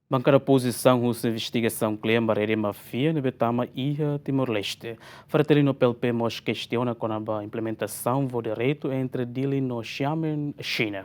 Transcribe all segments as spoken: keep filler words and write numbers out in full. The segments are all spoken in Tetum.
Bankada opozisaun husu investigasaun kle'an ba rede máfia ne'ebé tama iha Timor-Leste. Fretilin no P L P mós kestiona kona-ba implementasaun voo diretu entre Dili no Xiamen, Xina.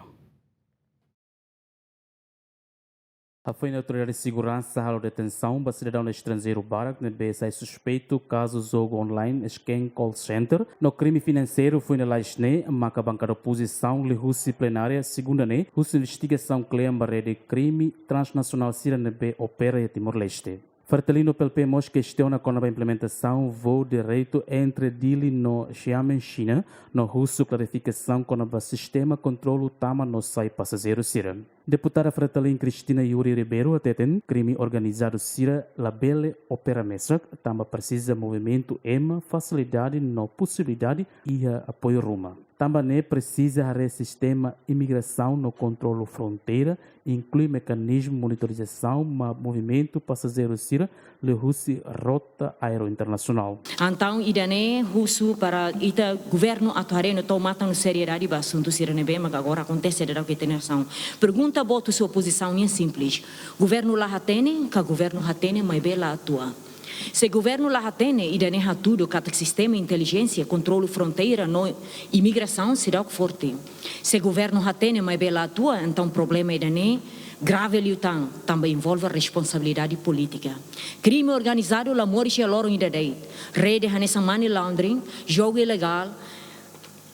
Hafoin autoridade seguransa halo detensaun ba sidadaun estranjeiru barak ne'ebé sai suspeitu kazu jogu online scam call center no krime finanseiru foin lalais ne'e, maka bankada opozisaun liuhusi plenária segunda ne'e husu investigasaun kle'an ba rede krime transnasionál sira ne'ebé opera iha Timor-Leste. Fretilin no P L P mós kestiona kona-ba implementasaun voo diretu entre Dili no Xiamen, Xina, no husu klarifikasaun kona-ba sistema kontrolu tama no sai pasajeiru sira. Deputada Fretilin Cristina Yuri Ribeiro hateten krime organizadu sira labele opera mesak, tanba presiza movimentu ema, fasilidade no posibilidade iha apoiu ruma. Tanba ne'e presiza haree sistema imigrasaun no kontrolu fronteira, inklui mekanizmu monitorizasaun ba movimentu pasajeiru sira liuhusi rota aéreu internasionál. Entaun, ida-ne'e husu para ita governu atu haree no tau matan no seriedade ba asuntu sira ne'ebé maka agora akontese dadauk iha ita-nia nasaun. Pergunta boot husi opozisaun nian simples. Governu la hatene, ka governu hatene, maibé la atua? Se governu la hatene, ida-ne'e hatudu katak sistema intelijénsia, kontrolu fronteira no imigrasaun seidauk forte. Se governu hatene, maibé la atua, entaun problema ida-ne'e grave liután, tanba envolve responsabilidade polítika. Krime organizadu la moris iha loron ida de'it. Rede hanesan money laundering, jogu ilegál,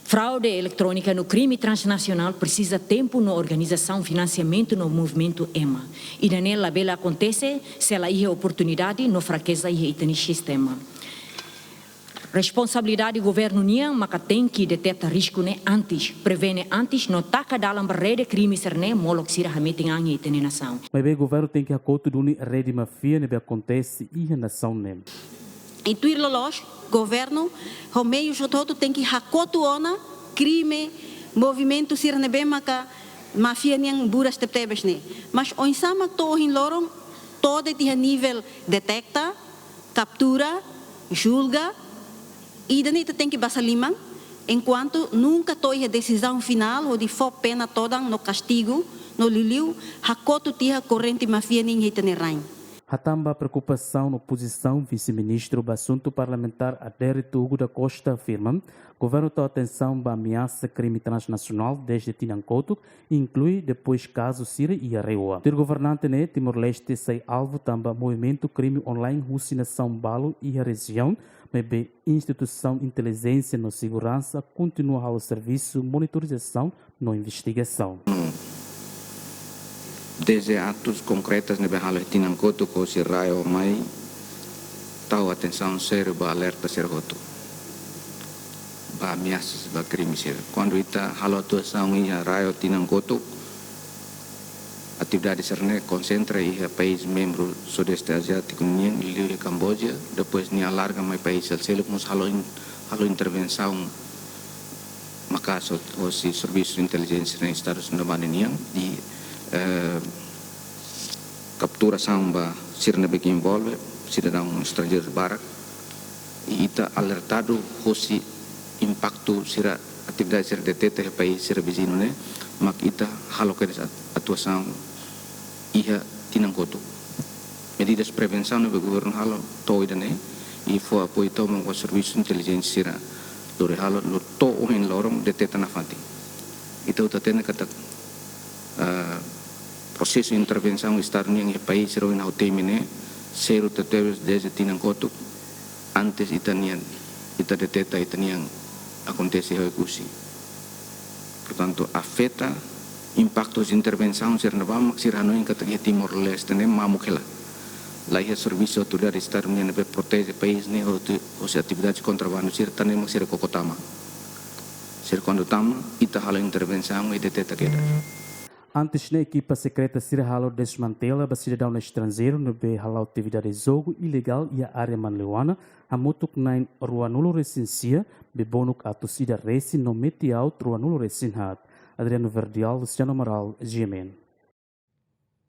fraude eletrónika no krime transnasionál presiza tempu no organizasaun, finansiamentu no movimentu ema. Ida-ne'e labele akontese se la iha oportunidade no frakeza iha ita-nia sistema. Responsabilidade governu nian maka tenke deteta risku ne'e antes, prevene antes no taka dalan ba rede krime sira-ne'e molok sira hametin an iha ita-nia nasaun. Maibé governu tenke hakotu duni rede máfia ne'ebé akontese iha nasaun ne'e. I tuir loloos, governu ho meius hotu-hotu tenke hakotu ona krime, movimentu sira ne'ebé maka máfia nian buras tebetebes ne'e. Mas oinsá mak to'o ohin loron, to'o de'it iha nivel deteta, kaptura, julga, ida-ne'e ita tenke basa liman, enkuantu nunka to'o iha desizaun finál hodi fó pena todan no kastigu, no liuliu hakotu tiha korrente máfia nian iha ita-nia rain. Hatán ba preokupasaun opozisaun, Vise-Ministru ba Asuntu Parlamentár Adérito Hugo da Costa afirma, governu tau atensaun ba ameasa krime transnasionál dezde tinan kotuk, inklui depois kazu sira iha RAEOA. Tuir governante ne'e, Timor-Leste sai alvu tanba movimentu krime online husi nasaun balu iha rejiaun, maibé instituisaun intelijénsia no seguransa kontinua halo servisu monitorizasaun no investigasaun. Dezde atus konkretas ne'ebé halo iha tinan kotuk hosi RAEOA mai, tau atensaun sériu ba alerta sira hotu, ba ameasas, ba krime sira. Kuandu ita halo atuasaun iha RAEOA tinan kotuk, atividade sira-ne'e konsentra iha país membru Sudeste Aziátiku nian, liuliu iha Kamboja, depois nia alarga mai país seluk-seluk, mós halo in-, halo intervensaun maka'as hosi servisu intelijénsia no Estadu Sunda Bane nian, i, eh, kapturasaun ba sira ne'ebé ke envolve, sidadaun estranjeiru barak, i ita alertadu hosi impaktu sira, atividade sira deteta iha país sira viziñu ne'e, mak ita halo kedas at-, atuasaun iha tinan kotuk. Medidas prevensaun ne'ebé governu halo to'o ida-ne'e, i fó apoiu tomak ba servisu intelijénsia sira lori halo, no to'o ohin loron deteta nafatin. Ita hotu hatene katak, ah, prosesu intervensaun Estadu nian iha país sira ohin ha'u temi ne'e, sériu tebetebes dezde tinan kotuk, antes ita-nian, ita deteta ita-nian akontese iha Oekusi. Portantu, afeta, impaktu husi intervensaun sira ne'ebá mak sira hanoin katak iha Timor-Leste ne'e mamuk hela. La iha servisu autoridade Estadu nian ne'ebé proteje país ne'e hotu, hosi atividade kontrabandu sira, tan ne'e mak sira koko tama. Sira kuandu tama, ita halo intervensaun i deteta kedas. Antes ne'e, ekipa sekreta sira halo desmantela ba sidadaun estranjeiru ne'ebé hala'o atividade jogu ilegál iha área Manleuana, hamutuk na'in ruanulu-resin-sia, bebonuk atus ida resin no meti aut ruanulu-resin-haat. Adriano Verdial, Luciano Amaral, G M N.